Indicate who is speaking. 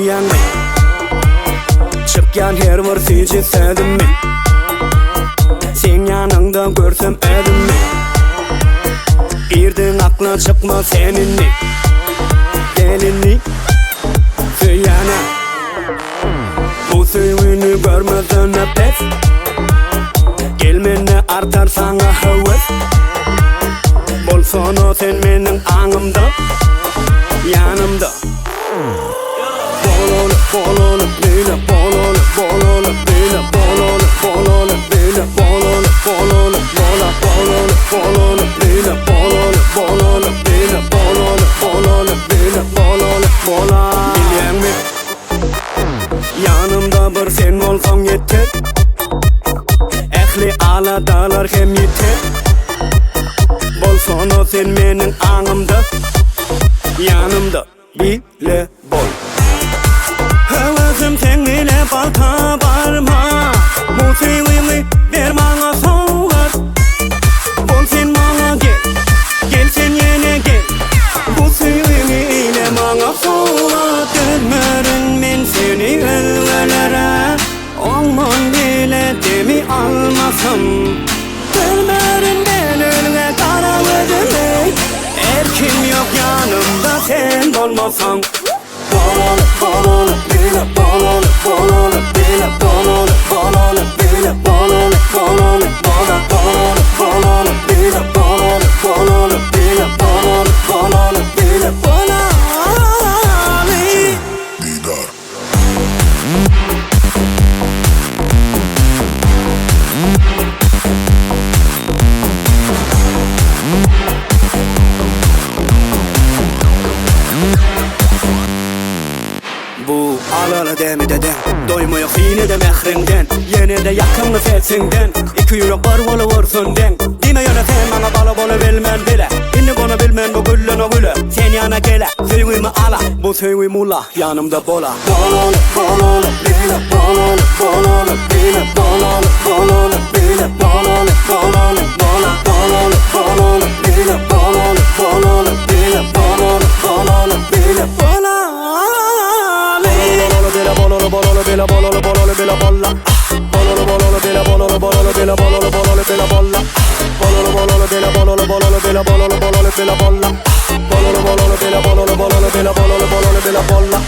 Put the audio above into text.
Speaker 1: Söýýäňmi? Çykýan her bir süýji sözümi Seň ýanyňda görsem özümi Irden akla çykma sen indi Gel indi Söýýäne Bu söýgini görmezden pes Gel mende artar saňa höwes Bolsana sen meniň aňymda Ýanymda Bolaly, bolaly, beýle bolaly, bolaly, beýle bolaly, bolaly, beýle bolaly, bolaly, bola, bolaly, bolaly, beýle bolaly, bolaly, beýle bolaly, bolaly, beýle bolaly, bola. Bilýäňmi? Ýanymda bir sen bolsaň ýeter. Ähli aladalar hem ýiter. Bolsana sen meniň aňymda, ýanymda. Bile bol. Höwesim seň bile balta barma. Bu söýgüňi ber maňa sowgat. Bol sen maňa gel, gel sen ýene gel. Bu söýgüňi eýle maňa sowgat. Dözmerin men seni özgelere. Oňman bile demi almasam. Dözmerin men özgä gara gözümi. Erkim ýok ýanymda sen bolmasaň. Bolaly, bolaly, bile bolaly, bolaly, bile bolaly, bolaly, bile bolaly, bolaly, bola, bolaly, bolaly, bile bolaly, bolaly, bile bolaly, bolaly, bile bolaly.
Speaker 2: Didar.
Speaker 1: Bu alaly demide deň Doýmaýak sinede mähriňden Ýene-de ýakymly sesiňden Iki ýürek bir bolubersin deň Diýme ýöne sen maňa bala bolubilmen bile Indi gona bilmen bu güllene güle Sen ýana gele, söýgimi ala Bu söýgim ula, ýanymda bola. Bolaly, bolaly, bile bolaly, bolaly, bile bolaly, bolaly, bile bolaly, bolaly, bola, bolaly, bolaly, bile bolaly, bolaly, bile bolaly, bolaly, bile bolaly. Bolaly, bile bolaly, bolaly, bile bolaly, bolaly, bile bola. Bolaly, bolaly, bile bolaly, bolaly, bile bolaly, bolaly, bile bola. Bolaly, bolaly, bile bolaly, bolaly, bile bolaly, bolaly, bile bola. Bolaly, bolaly, bile bolaly, bolaly, bile bolaly, bolaly, bile bola.